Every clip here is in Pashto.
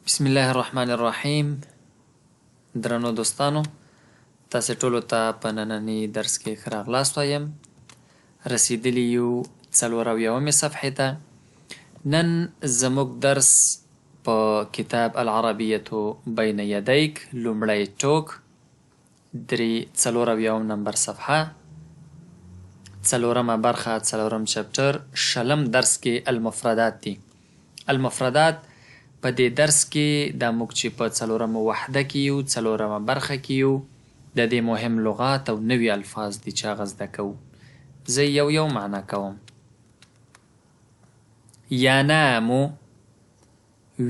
بسم الله الرحمن الرحیم درنو دوستانو تاسو ټولو ته په ننني درس کې ښه راغلاست وایم. رسیدلی یو 74مې صفحې ته. نن زموږ درس په کتاب العربیة بین یدیک لومړی ټوک 73 نمبر صفحه، څلورمه برخه، څلورم چپټر، شلم درس کې المفردات دي. المفردات په دې درس کې دا موږ چې په څلورمه وحده کې یو، څلورمه برخه کې یو، د دې مهم لغات او نوي الفاظ دي چې هغه زده کوو. زه یو یو معنا کوم. ینامو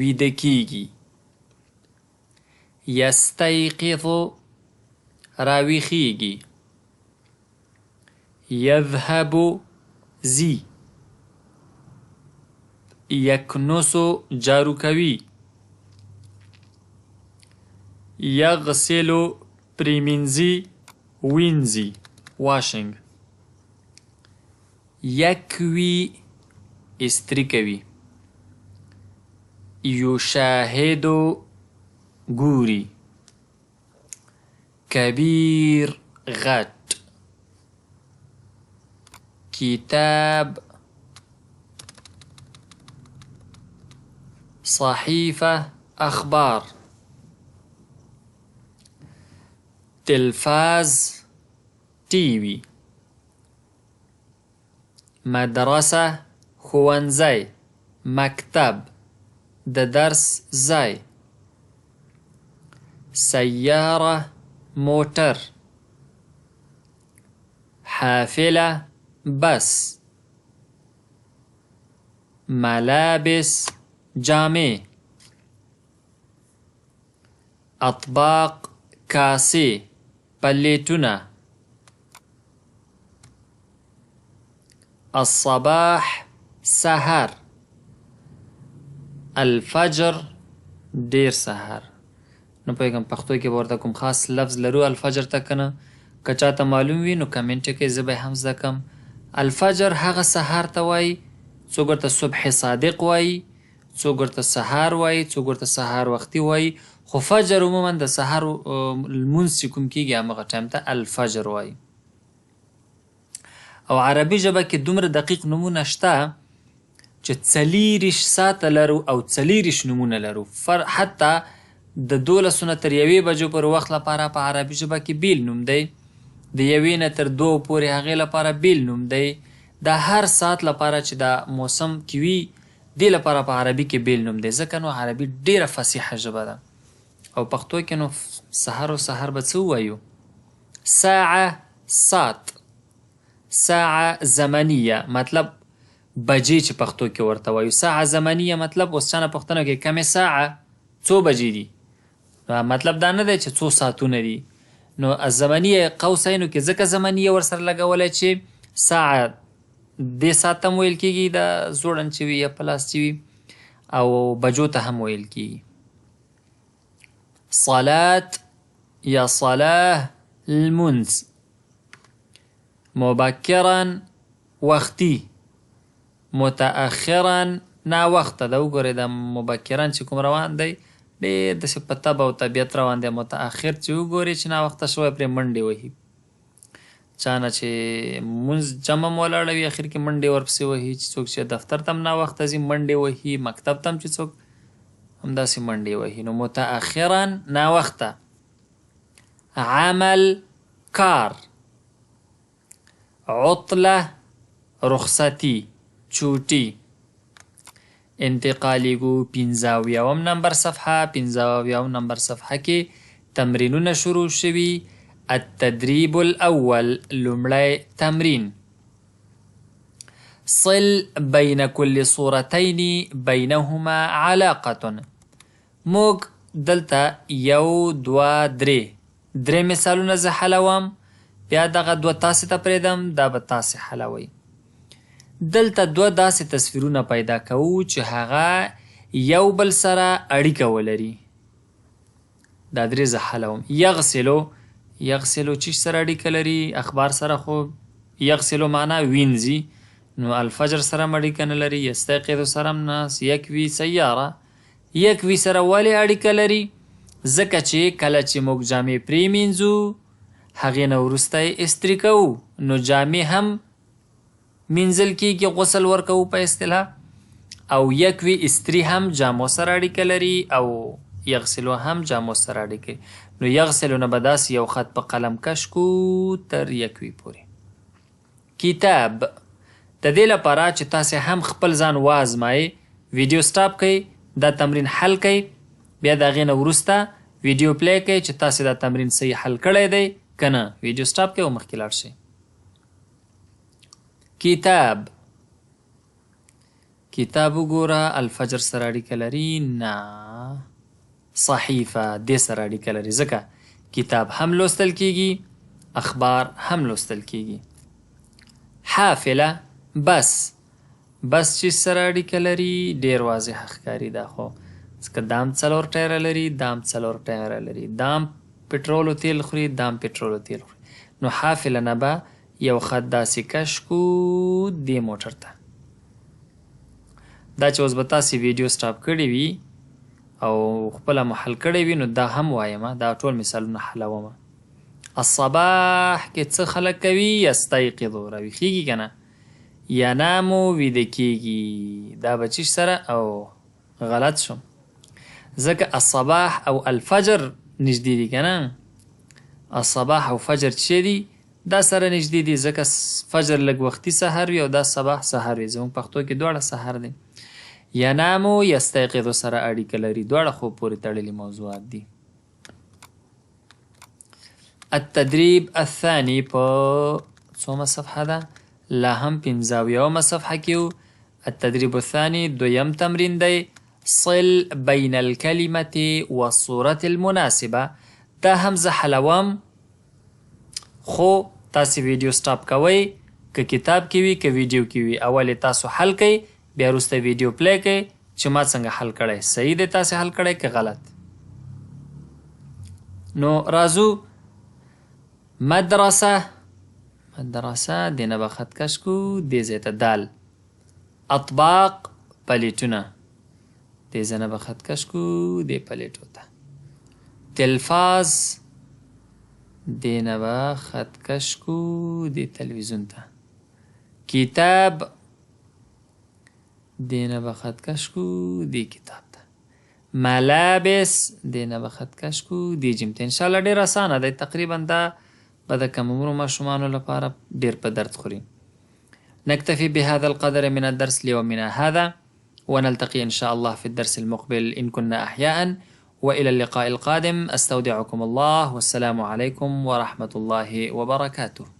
ویده کیږي، یستیقظ راویښیږي، یذهب ځي، یکنس جارو کوي، یغسل پریمینځي وینځي واشنګ، یکوي استری کوي، یشاهد ګوري، کبیر غټ، کتاب صحیفه اخبار، تلفاز ټي وي، مدرسه ښوونځی، مکتب د درس ځای، سیاره موټر، حافله بس، ملابس جامې، اطباق کاسې پلیټونه، الصباح سحر، الفجر ډیر سحر. نه پوهېږم پښتو کې به ورته کوم خاص لفظ لرو الفجر ته که نه، که چاته معلوم وي نو کمنټ یې کړئ، زه به یې هم زده کړم. الفجر هغه سهار ته وایي، څوک ورته صبح صادق وایي، څوک ورته سهار وایي، څوک ورته سهار وختي وایي، خو فجر عموما د سهار لمونځ چې کوم کېږي همغه ټایم ته الفجر وایي. او عربي ژبه کې دومره دقیق نومونه شته چې 24 ساعته لرو او 24 نومونه لرو. حتی د 12 نه تر 1 بجو پر وخت لپاره په عربي ژبه کې بیل نوم دی، د 1 نه تر 2 پورې هغې لپاره بیل نوم دی. د هر ساعت لپاره چې دا موسم کې وي دې لپاره په عربي کې بیل نوم دی، ځکه نو عربي ډېره فصیحه ژبه ده. او پښتو کې نو سهار او سهار به څه ووایو؟ ساعه ساعت، ساعه زمنیه مطلب بجې چې پښتو کې ورته وایو. ساعه زمنیه مطلب اوس چا نه پوښتنه کوي کمې ساعه څو بجې دي، مطلب دا نه دی چې څو ساعتونه دي. نو زمنیه قوسینو کې ځکه زمنیه ورسره لګولی چې ساعه دې ساعت ته هم ویل کېږي، دا زوړند چې وي یا په لاس چې وي، او بجو ته هم ویل کېږي. صلات یا صلاه لمونځ، مبکرا وختي، متأخرا ناوخته. دا وګورئ دا مبکرا چې کوم روان دی ډېر داسې په طبع او طبیعت روان دی، متأخر چې وګورئ چې ناوخته شوی پرې منډې وهي، چا نه چې مونځ جمع هم ولاړه وي اخر کې منډې ورپسې وهي، چې څوک چې دفتر ته هم ناوخته ځي منډې وهي، مکتب ته هم چې څوک همداسې منډې وهي. نو متأخرا ناوخته. عمل کار، عطله رخصتي چوټي. انتقالیږو 75 نمبر صفحه. 75 نمبر صفحه کې تمرینونه شروع شوي. التدریب الاول لومړی تمرین. صل بین کل صورتین بینهما علاقة. موږ دلته 1 2 3 مثالونه زه حلوم، بیا دغه 2 تاسې ته پرېږدم، دا به تاسې حلوئ. دلته 2 داسې تصویرونه پیدا کوو چې هغه یو بل سره اړیکه ولري. دا 3 زه حلوم. یغسلو، یغسلو چیش سره اړیکه لري؟ اخبار سره. خو یغسلو معنا وینځي، نو الفجر سره هم اړیکه نه لري، یستیقظ سره هم نه، یکوي سیاره. یکوي سره ولې اړیکه لري؟ ځکه چې کله چې موږ جامې پریمینځو، هغې نه وروسته یې استری کوو، نو جامې هم مینځل کیږي، غسل ورکوو په اصطلاح، او یکوي استری هم جامو سره اړیکه لري او یغسلو هم جامو سره اړیکه. نو یغسلو نه به داسې یو خط په قلم کش کو تر یکوي پورې. کتاب، د دې لپاره چې تاسې هم خپل ځان وازمایئ، ویډیو سټاپ کړئ، دا تمرین حل کړئ، بیا د هغې نه وروسته ویډیو پلی کړئ چې تاسې دا تمرین صحیح حل کړی دی که نه. ویډیو سټاپ کړئ او مخکې لاړ شئ. کتاب، کتاب وګوره، الفجر سره اړیکه لري؟ نه. صحیفه دې سره اړیکه لري، ځکه کتاب هم لوستل کیږي، اخبار هم لوستل کیږي. حافله، بس، بس چې سره اړیکه لري؟ ډیر واضح ښکاري دا خو، ځکه دام څلور ټایره لري، دام څلور ټایره لري، دام پټرولو تیل خوري، دام پټرولو تیل خوري. نو حافله نه به یو خط داسې کش کو دې موټر ته. دا چې اوس به تاسې ویډیو سټاپ کړې وي او خپله مو حل کړی وي، نو دا هم وایم، دا ټول مثالونه حلوم. الصباح کې څه خلک کوي؟ یستیقظو، راویښیږي که نه؟ ینامو، ویده کیږي. دا به چیش سره؟ او غلط شوم، ځکه الصباح او الفجر نږدې دي که نه؟ الصباح او فجر چې دي دا سره نږدې دي، ځکه فجر لږ وختي سحر وي او دا صباح سحر وي. زموږ پښتو کې دواړه سحر دي. ینامو یستیقظو سره اړیکه لري، دواړه خوب پورې تړلي موضوعات دي. التدریب الثاني په څومه صفحه ده؟ لا هم 75مه صفحه کې. التدریب الثاني دویم تمرین دی. صل بین الکلمة والصورة المناسبة. دا هم زه حلوم، خو تاسې ویډیو سټاپ کوئ، که کتاب کې وي که ویډیو کې وي، اول یې تاسو حل کړئ، بیا وروسته ویډیو پلی کړئ چې ما څنګه حل کړی، صحیح دی تاسې حل کړی که غلط. نو راځو. مدرسه، مدرسه دې نه به خط کش کو دې ځای ته دال. اطباق، پلیټونه، دې ځای نه به خط کش کو دې پلیټو ته. تلفاز، دې نه به خط کش کو دې تلویزیون ته. کتاب، دې نه به خط کش کو دې کتاب ته. ملابس، دې نه به خط کش کو دې جیم ته. انشاءالله ډېر اسانه دی، تقریبا دا به د کم عمرو ماشومانو لپاره ډېر په درد خوري. نكتفي بهذا القدر من الدرس ليومنا هذا، ونلتقي إن شاء الله في الدرس المقبل إن كنا أحياء، وإلى اللقاء القادم أستودعكم الله، والسلام عليكم ورحمة الله وبركاته.